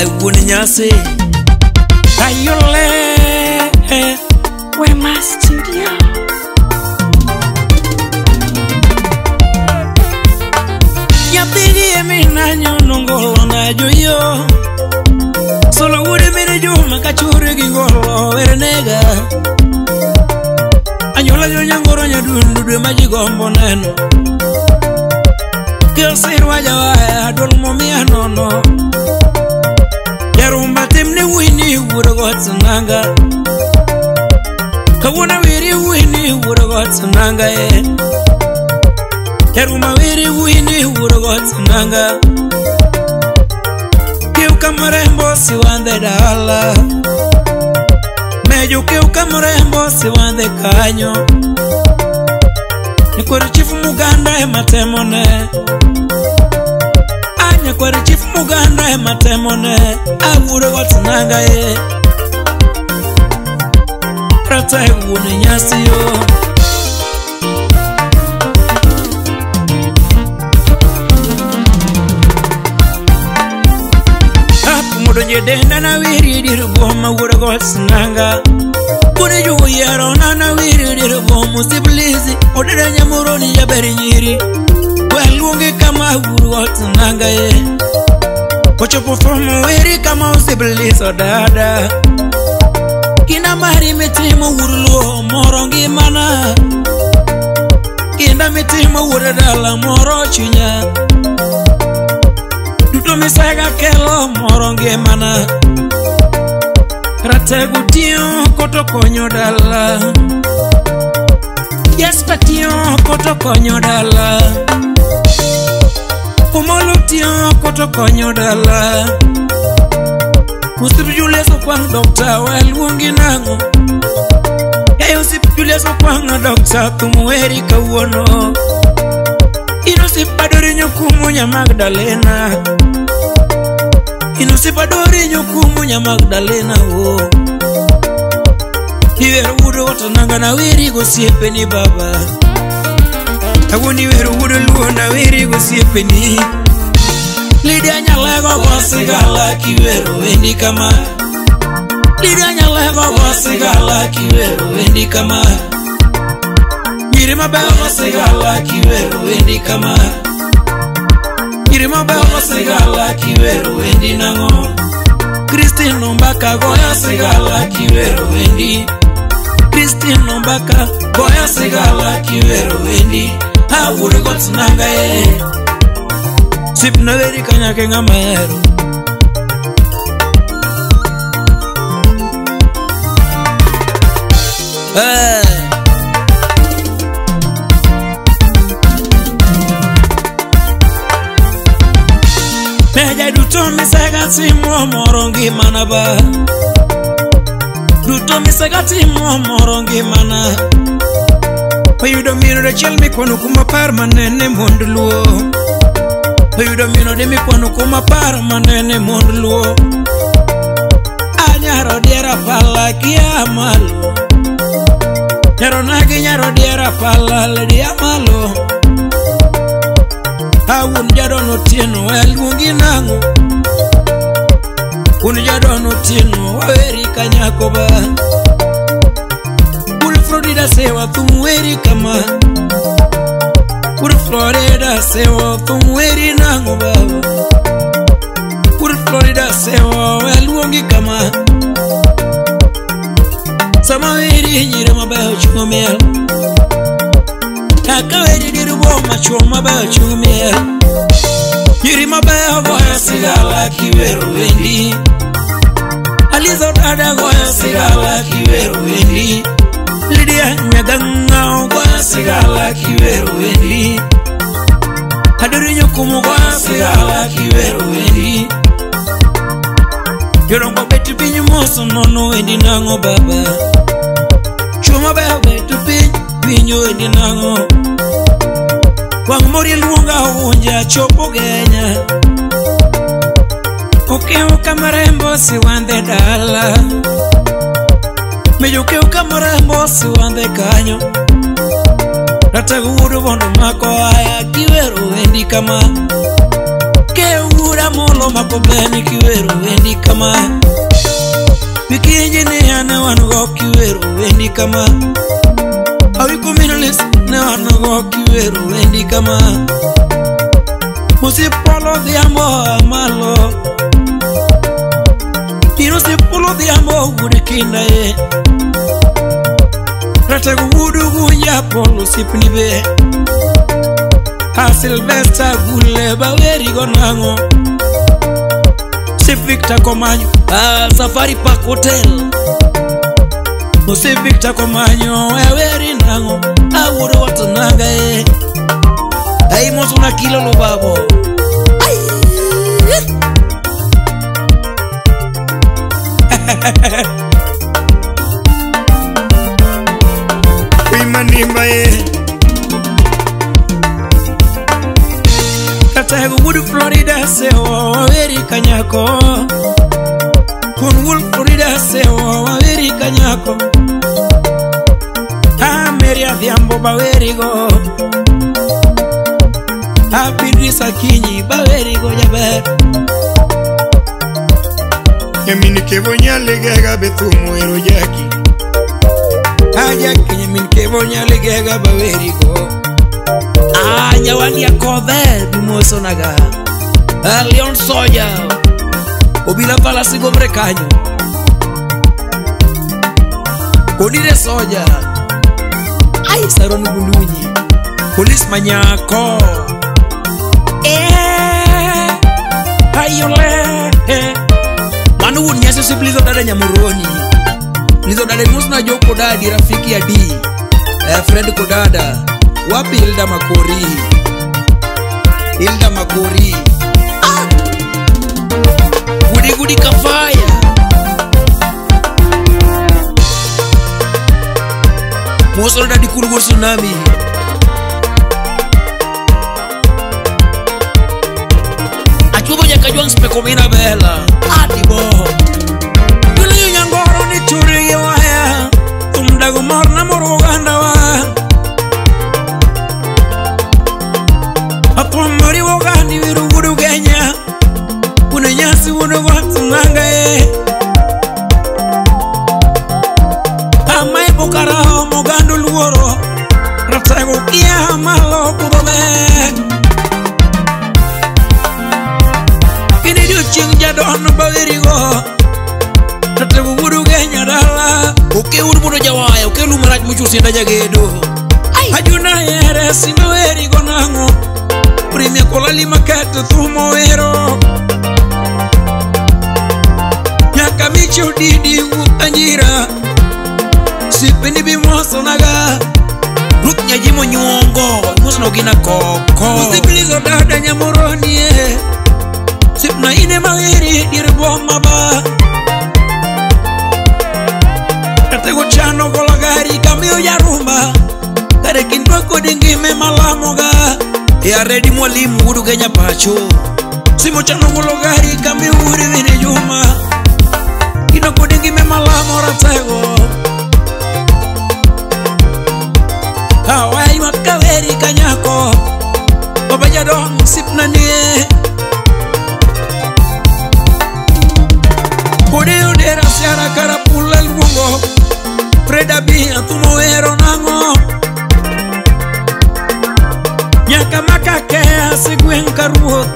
Wuon nyasi Ayole Wema Studio. Nyathigi emina nyono ngolo na joyo Solo wuode mine juma kachure gi ngolo wernega Anyuola jo nyangoro nyadundu dwe ma ji gombo neno Kiosirwa jawaya duol momiya nono Jarumba timne wuini wuod got nanga Kawuono weri wuini wuod got nanga e Jarumba weri wuini wuod got nanga Keuka mrembo siwandhe dala Mejo keuka mrembo siwandhe kanyo Nyakwar chief Muganda ema temone Nyakwar chief Muganda ema temone Awuod got nanga e Rata wuon nyasi yo Donje denda na wiri dir boma wuod got nanga Kune jugo yiero na na wiri dir boma siblizi Odeda nyamuro ni jaber nyiri Waluonge kama wuod got nanga e Ochopo fomo weri kama usiblizi odada Kinda mari mitimo wuod luo moro ngimana Kinda mitimo wuod dala moro chunya Duto misega kelo moro ngimana Ratego tiyo koto konyo dala Jasper tiyo koto konyo dala Omolo tiyo koto konyo dala Osip Julius Okwang' Dokta waluongi nang'o Ei Osip Julius Okwang' Dokta thum weri kawuono In osip Adori nyokumu nya Magdalena In osip Adori nyokumu nya Magdalena wo Iwero wuod got nanga na weri gosiepeni baba Awuon iwero wuod luo na weri gosiepeni Lydia Nyalego go sigala kiwero wendi kama Lydia Nyalego go sigala kiwero wendi kama Nyiri mabeyo go sigala kiwero wendi kama Nyiri mabeyo go sigala kiwero wendi nang'o Christine Ombaka goyo sigala kiwero wendi Christine Ombaka goyo sigala kiwero wendi Awuod got nanga e Sipna weri kanyake ng'ama hero Meja duto misega timo moro ngimana ba Duto misega timo moro ngimana Oyudo mino achiel mikwano kuma par manene mond luo Oyudo mino de mikwano kuma par manene mond luo Anyaro diera pala kia malo Nyaro nagi nyaro diera pala ledi amalo Awuon jadono otieno waluongi nang'o Un jadono otieno waweri kanyako ba Ul Florida sewa thum weri kama Ul Florida sewa thum weri nang'o baba Ul Florida sewa waluongi kama Sama weri nyiri mabeyo chungo miel Kaka weri dir boma chuo mabeyo chungo miel Nyiri mabeyo goyo sigala kiwero wendi Aliza dada goyo sigala kiwero wendi Lydia Nyagang'ao goyo sigala kiwero wendi Adori nyokumu goyo sigala kiwero wendi Jodongo bet piny mos nono wendi nang'o baba Chuo mabeyo bet piny winjo wendi nang'o Wang' mori luonga unja chopo genya Okeuka marembo siwandhe dala Mejo okeuka marembo siwandhe kanyo Ratego wuod bondo mako aya kiwero wendi kama Keu wuod Wuoda molo makobeni kiwero wendi kama. Bikinji ni ane wan go kiwero wendi kama. Awiko minolis ne wan go kiwero wendi kama. Musipolo dhiambo amalo. Inusipolo dhiambo wuod kinda e. Ratego wuod Ugunja polo sipni be. A Sylvester Gule baweri go nang'o. Si Victor Komanyo a Safari Park Hotel. Si Victor Komanyo eweri nang'o. Awuodo watananga e. Ai moso na kilo lo babo. Ai. Manimba e. Katego wuod Florida sewo waweri kanyako. Kun wuod Florida sewo waweri kanyako. Ameri adhiambo baweri go. Abidrisa Kinyi baweri go jaber. Nyamin Kevo nyaligega bethumo ero jaki. Aja nyamin Kevo nyaligega baweri go. Ah, nyawani akodhe bimoso naga. Leon Soja. Obila palasi gomre kanyo. Kodire Soja. Ai saron gundunyi. Polis manyako. Eh. Ayole. Manu wuon nyasi si plizo dada nyamuroni. Plizo dada musna joko dadi rafiki ya D. Friend kodada. Wapi Hilda Makori? Hilda Makori. Ah! Gudi gudi kafaya. Moso dadi kurugo tsunami. Achubo nyaka juang spekomina bela. Atibo. Gulu nyangoro ni churi waya. Tumdago morna moro ganda wa. Atomori wogandi wirugudu Kenya. Una nyasi uno watunanga e. Amai bokara mogando luoro. Ratego kia malo kudome. Kini diuching jadon bawirigo. Ratego wudu Kenya dala. Oke urbudo jawaya, oke lumarach muchusi ndajagedo. Ajuna yere simaweri gonango. Premia kolali makete thumo wero. Nyaka micho didi wutanjira. Sipeni bimoso naga. Ruth nyajimo nyuongo. Musno gina koko. Usibilizo dada nyamuroni e. Sipna ine mawiri dirboma ba. Katego chano golagari kamio yarumba. Kare kindwa kodingime malamoga. Ya redi mwalimu wudu Kenya pacho. Simo chano golagari kamio uri vine juma. Kino kodingime malamo ratego. Hawai makaweri kanyako. Baba jadong sipna nie. Kode odera siara karapula luongo. Freda bi atumo wero nango. Nyaka makake asigwen karuoth.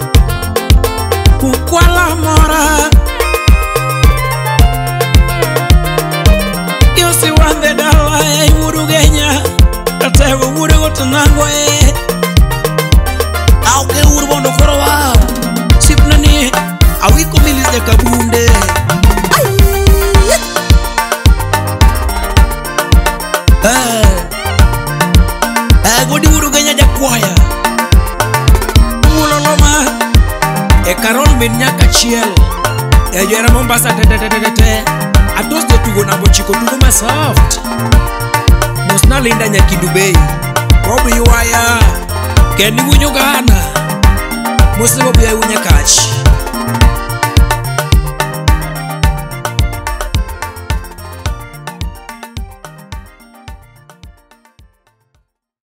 Kukwala mora. Yosi wande dala e wudu Kenya. Ratego wudu gotanango e. Auke uru bondo korowa. Sipna ni awiko milis de kabunde. Godi wudu Kenya jakwaya. Uloloma. E Karol min nyaka chiel. E jera Mombasa te te te te te. Atos de tugo na bochiko tugo ma soft. Mosna linda nyaki Dubai. Bobi waya. Keni wunyo gana. Mose bobi ay wunya kach.